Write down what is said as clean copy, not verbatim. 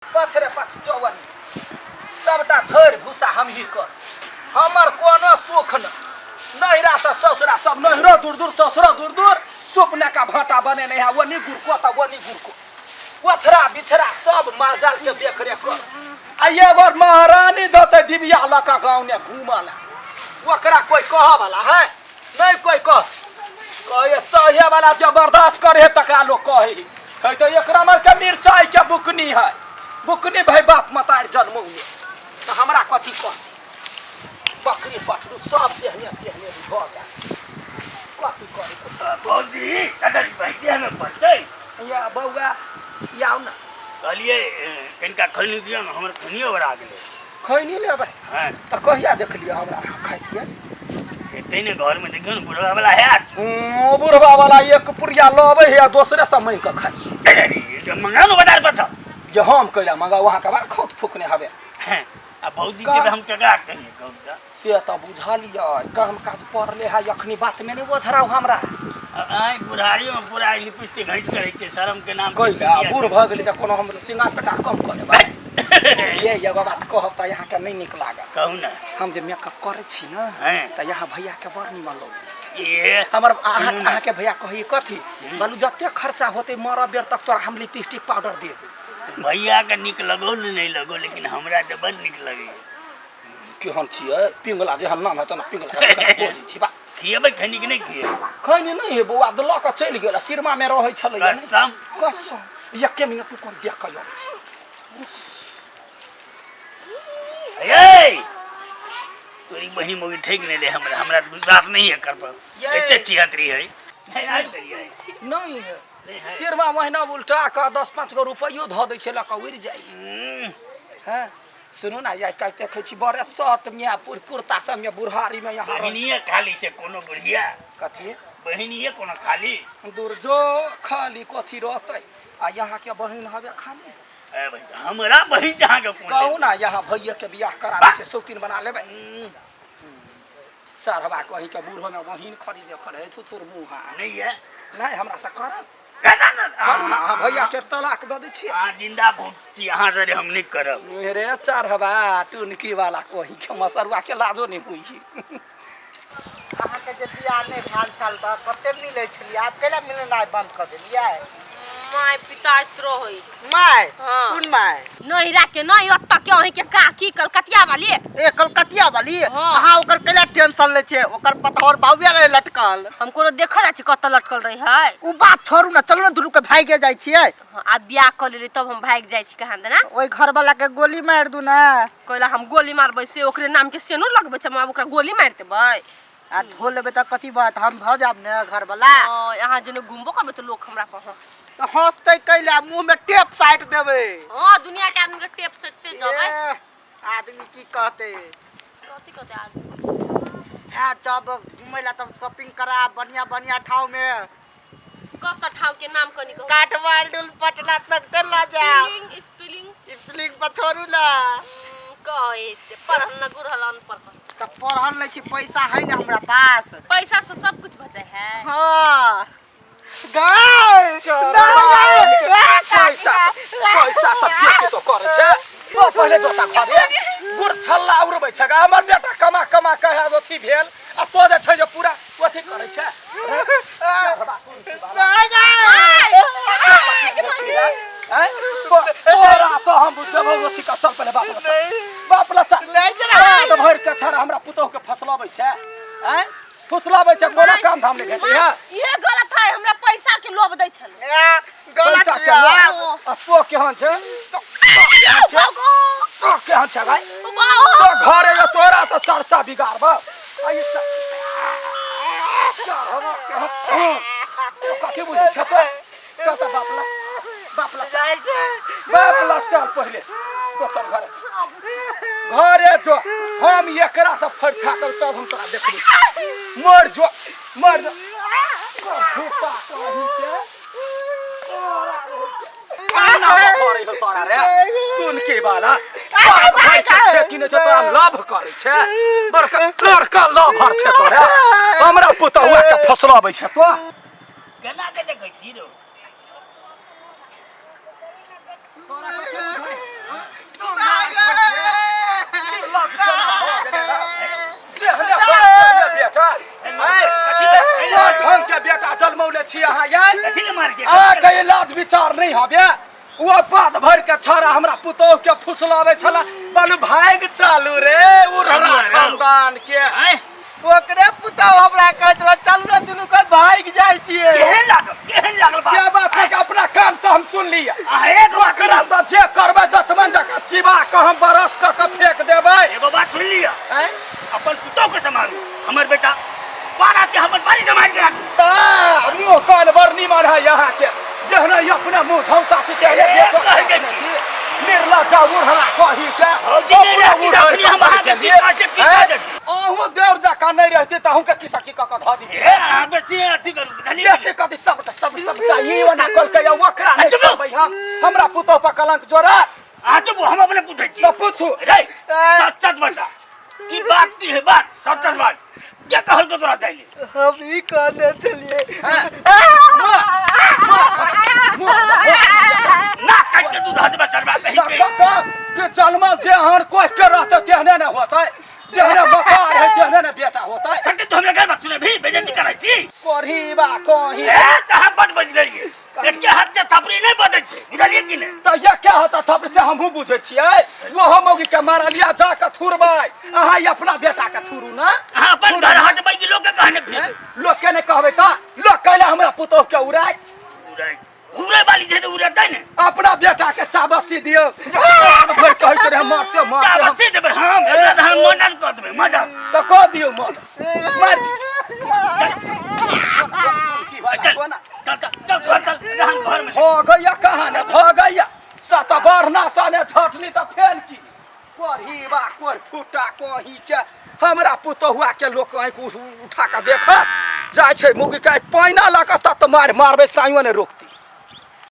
पछरे पछ चौवन सबटा थैर भूसा हमही कर हमर कोनो सुख न नहिरा से ससुरा सब नहिरो दूर दूर ससुरो दूर दूर सुपने का भाटा बनेने है वो नहीं गुरको त वो नहीं गुरको ओथरा बिथरा सब माल जाल के देख रेख कर आ एगो महारानी जते डिबिया लऽ कऽ गाँव ने घूमल ओकरा कोई कहऽ वाला है नहीं कोई कह कहे सहे वाला जे बर्दाश्त करे है तकरा लोग कहे है तो एकरा में के मिरचाई के बुकनी है बुकनी भाई बाप मतार जन्मौने तो हमरा कथी कह बकरी पठरू सब तेहने तेहने भऽ जाए कथी करे। भौजी दादाजी भाई देहमे पड़तै। या बौआ आउ ने। कहलियै कनिका खैनी दियौ ने, हमर खैनियो बड़ा गेलै। खैनी लेबै? हँ। तऽ कहिया देखलियै हमरा खाइतियै? हेतै ने घरमे, देखियौ ने, बुढ़वा वाला हैत। बुढ़वा वाला एक पुड़िया लबै है आ दोसरे से मांगि कऽ खाइ। मंगाउ ने बाजार पर सँ। जे हम कैला मंगाउ, अहाँके बार खौत फूकने हवे। हँ, आ भौजी छै तऽ हम केकरा कहियै, कहू तऽ? से तऽ बुझलियै, काम काज पड़ले है अखनी बातमे नहि ओझराउ हमरा। आँय, बुढ़ारीमे पूरा लिपस्टिक घैंच करै छै, शरम के नाम। कैला बूढ़ भऽ गेली तऽ कोनो हम सिंगार पेटार कम कऽ लेबै? ये एगो बात कहब तऽ अहाँके नहि नीक लागत। कहू ने। हम जे मेकअप करै छी ने तऽ यहाँ भैयाके बड़ निमन लगै। ए हमर अहाँ अहाँके भैया कहै कथी बोलू, जते खर्चा होतै मरब बेर तक तोरा हम लिपस्टिक पाउडर देब। भैयाके नीक लगौ ने नहि लगौ, लेकिन हमरा तऽ बड़ नीक लगैए। केहन छियै पिंगला, जेहन नाम हेतै ने पिंगला बोलै छी बा। खिएबै खैनी कि नहि खिएबै? खैनी नहि हे बौआ, लऽ कऽ चलि गेल, सिरमा रहै छलै। कसम? कसम, एके मिनट रुकू, देख कऽ अबै छी। ये तोरी बहिनी मोगी ठेक नहि ले हमरा, हमरा तऽ विश्वास नहीं है कर पर। एते चिहतरी है नहीं आइ करियै। नहीं है। नहीं है। सिरमा महीना उल्टा कऽ 10 5 गो रुपैयो धऽ दै छै, लऽ कऽ उड़ि जाइ। हैं, सुनू ने, आइ काल्हि देखै छी बड़े शर्ट में कुर्ता सब में बुढ़ारी में यहाँ रहै। बहिनिए खाली से कोनो बुढ़िया। कथी? बहिनिए कोनो खाली। दूर जो, खाली कथी रहतै? आ यहाँ के बहिन हवे खाली? ए भाई, हमरा बहिन जहाँ के कोन। कहू ना, यहाँ भैया के बियाह करा दै छै, सौतीन बना लेबै। चढ़वा कहीं के बूढ़ो में बहिन खरीदे खड़े थुथुर मुँह नहीं है। नहीं हमरा से करब। ना, ना, ना, कहू ना, अहाँ भैया के तलाक दऽ दै छियै। अहाँ जिंदा भूत छी, अहाँ से हम नहीं करब। रे चढ़वा टुनकी वाला कहीं के मसरुआ के लाजो नहीं हुई। अहाँके जे बियाह नहि भेल छल तऽ कते मिलै छलियै, आब कैला मिलनाइ बंद कऽ देलियै? माय पिताइत रहै। माय? हाँ। कोन माय? नहिरा के नहीं, ओतऽ के अहीं के काकी कलकतिया वाली। ए, कलकतिया वाली? हाँ। अहाँ ओकर कैला टेंशन लै छियै? ओकर पतहर बाबे रहै लटकल। हम कोनो देखल जाइ छी कतऽ लटकल रही है। ओ बात छोड़ू ने, चलू ने दुनू के भागे जाइ छियै। हाँ, आब बियाह कऽ लेली तब हम भागि जाइ छी कहाँ देना। ओहि घर वाला के गोली मारि दू ने। कैला हम गोली मारबै? से ओकरे नाम के सेनो लगबै छै, हम आब ओकरा गोली मारि देबै? आ धो लेबै तऽ कथी बात, हम भऽ जायब ने घर वाला। हाँ, यहाँ जेने घुमबो करबै तऽ लोक हमरा पर हंस। तऽ हंसतै कैला? मुंह में टेप साटि देबै। हाँ, दुनिया के आदमी के टेप सेटते जबै। ए, आदमी की कहतै? कथी कहतै आदमी? है जब घूमै ला तब शॉपिंग करा बढ़िया बढ़िया ठाव में। कत ठाव के नाम कनी कहू। काठमांडू पटना तक ते ला जाओ। Spilling spilling. स्पिलिंग पर छोड़ू ना। कहे से पढ़ल न गुरहल अनपढ़। तऽ पढ़ल नहीं छी, पैसा है ना हमरा पास। पैसा से सब कुछ बचे है। हाँ गाय। पैसा पैसा सब बेची तो करै छै तो पहिले जोता घरे गुड़ छल्ला उड़बै छै। हमर बेटा कमा कमा के है अथी भेल आ तो जे छै जे पूरा अथी करै छै। आँय? तोरा तो हम देबौ अथी का। चल पहिले बाप लग चल। बाप लग चल। रात भरि के छड़ हमरा पुतोह के फसलबै छै, आँय, फुसलाबै छै, कोनो काम धाम नहि भेटै है। इहे गलत है, हमरा पैसा के लोभ दै छलै। गलत। पैसा के लोभ। आ तो केहन छै? तो केहन छै? तो केहन छै भाइ? तो घरे जे तोरा तऽ चरसा बिगाड़ब आ ई चढ़बा केहन? तो कथी बुझै छै? तो चल तऽ बाप लग, बाप लग चल, बाप लग चल पहिले। तो चल घरे चल, घरे जो। हम एकरा से फरिछा कर तब हम तोरा देखबी। मर जो, मर जो। भूपा कहीं के काना करे हो तोरा रे तुनके वाला बाप भाई के छै कि नहि छै? तोरा लभ करे छै, बड़का बड़का लभर छै तोरा, हमरा पुतहुआ के फसलबै छै तो। केना के देखै छी रो? तोरा कथी बुझाइ? छी अहाँ यार कथी ले मारै छी अहाँ के इलाज विचार नहि हबे ओ बात भरि के छाड़ा हमरा पुतोह के फुसलाबै छला बोलू भागि चालू रे उड़हरा खानदान के आँय? ओकरे पुतहु हमरा कहै छला चलू ने दुनू कोइ भागि जाइ छियै केहन लागल केहन लागल बात से बात है कि अपना कान से हम सुन लिया आ एक बात ओकरा तऽ जे करबै दतमन जकाँ चिबा कऽ हम बरस कऽ के फेंक देबै एगो बात सुन लिअ आँय? अपन पुतोह के सम्हारू हमर बेटा पारा के हमर बाड़ी सम्हारि के राखू ता मुँह कान बड़ निमन है यहाँ के जेहने ई अपने मुँह झौसा छी तेहने ए, बेटो कहि दै रखने छी। छी। निर्लज्जा उड़हरा कही के भौजी नहि अपने रहती उड़हर तखनी हम के अहाँके लिए। की काज की आँय? कऽ देती? अहूँ देवर जकाँ नहि रहती तऽ अहूँके किसा की कऽ कऽ धऽ दिती ए अहाँ बेसी अथी करू बुझलियै बेसी कथी सब सब सबटा ई ओना कहलकै ओकरा नहि चुप। छोड़बै हम हमरा पुतोह पर कलंक जोड़ा अहाँ चुप हम अपने पूछै छी तऽ पूछू रे सच सच बता की बात की है बात सच सच बात के कहल के तोरा जाइले हम ई कहने छलियै ना काट के दूध हाथ में चढ़वा कहीं के के जन्मल जे हन कोइ के रहते तेहने ने होतै जेहने मकार है तेहने ने बेटा होतै संगे तो हमरा घर बात सुने भी बेइज्जती करै छी कोढ़ी बा कहीं ए कहाँ बड बज गेलियै एके हाथ से थपड़ी नहि बजै छै बुझलियै कि नहि तऽ ये क्या होता थप से हमहूँ बुझै छियै ओहो मौगी के मारलिया जा के थुरबै अहाँ ई अपना बेटा के थुरू ना अहाँ अपन घर हटबै कि लोक के कहने फिर हैं? लोक के नहि कहबै तऽ लोक कैला हमरा पुतोह के उड़ाय उड़ै उड़ै वाली छै तऽ उड़ेतै ने अपना बेटा के शाबाशी दियौ रात भरि कहैत रहे मारते मारते हम। चाबसी देबै हम एकरा तऽ हम मर्डर कऽ देबै मर्डर तऽ कऽ दियौ मर मारि दियौ। चल चल चल चल घर चल रहन घर में हो गैया कहाँ ने भ गैया सत बढ़ना सने छटनी तऽ फेन की कोढ़ी बा कोढ़ फूटा कहीं के हमरा पुतहुआ के लोक आँखि उठा कऽ देख जाइ छै मौगी के पानिना लऽ कऽ सत मारि मारबै साइयो ने रोकतै।